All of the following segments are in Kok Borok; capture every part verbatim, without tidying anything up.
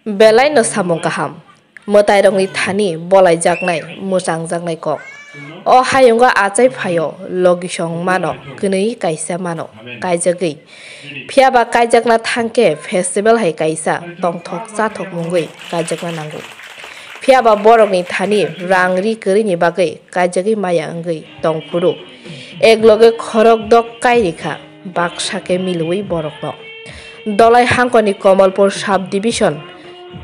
Belai no samung kaham. Mwtairokni thani bolaijaknai, mwchangjaknai kok. O hayungo achai phaio logisong mano, kwnwi kaisa mano, kaijagwi. Phiyaba kaijakna thangkhe festival hai kaisa tongthok chathok mungwi kaijakna nango. Phiyaba borokni thani rang ri kwrwini bagwi kaijagwi maya wngwi tongphuru. Ekloge khorok dok kai rikha. Baksa khe milwi borokno. Dolai hangkoni Kamalpur Sub Division,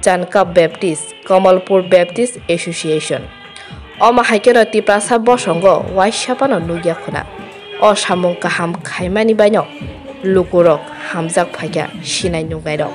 Chankap Baptist, Kamalpur Baptist Association. Omo hai kheno Tiprasa bosongo waisa phano nukya khuna. O samung kaham khaimani baino lukurok hamjak phaikha sinai nuknairok.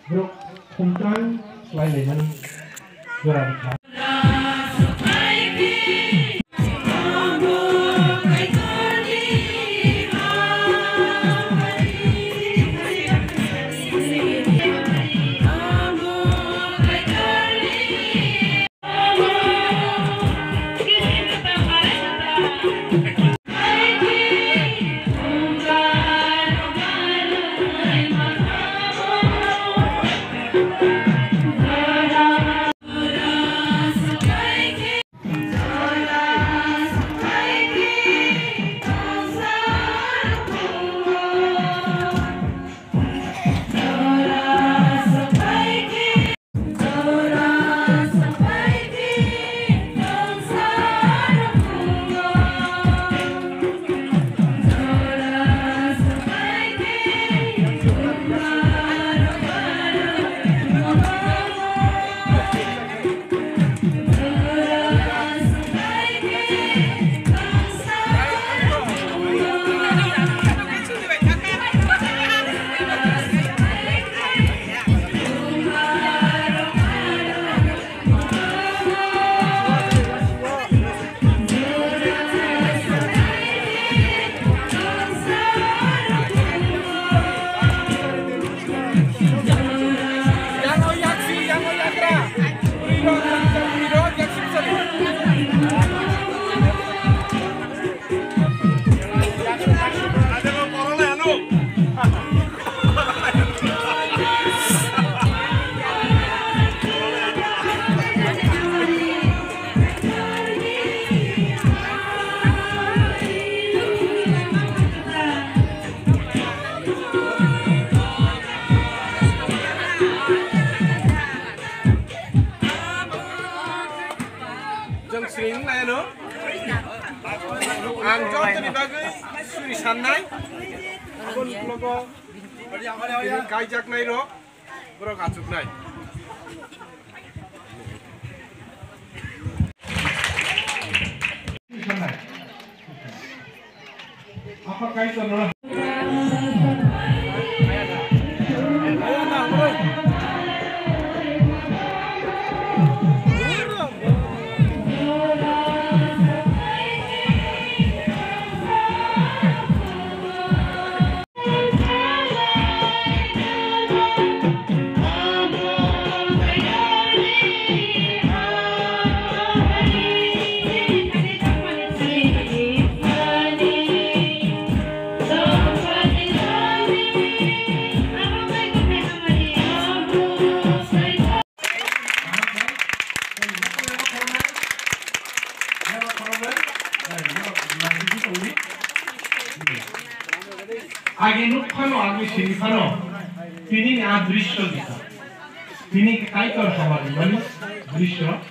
Borok khumtang khlai laimani jora bwkha. Jang sring lai no. Ang jotoni bagwi suri sannai. Aboni ulogo tini kaijaknai rok, borok achuknai. Sannai. Agi nuk phano, agi sini phano, tini ni a drisyo jisa. Tini Kaitor hamari mani drisyo.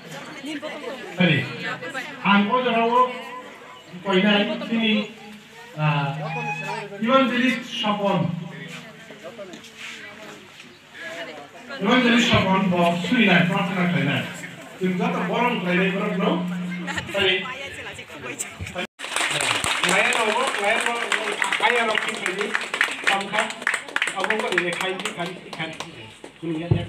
Hari, ang o jorao koinai tini, ah, Evangelist Sopon. Evangelist Sopon bo surinai, prarthana khlainai. Chwng joto borom khlainai borokno. Tei, naya rogo, naya rogo, aya rok khlainai, tamkha, abo khlainai, khai, khai, khai, khai. Kuni ya, ya.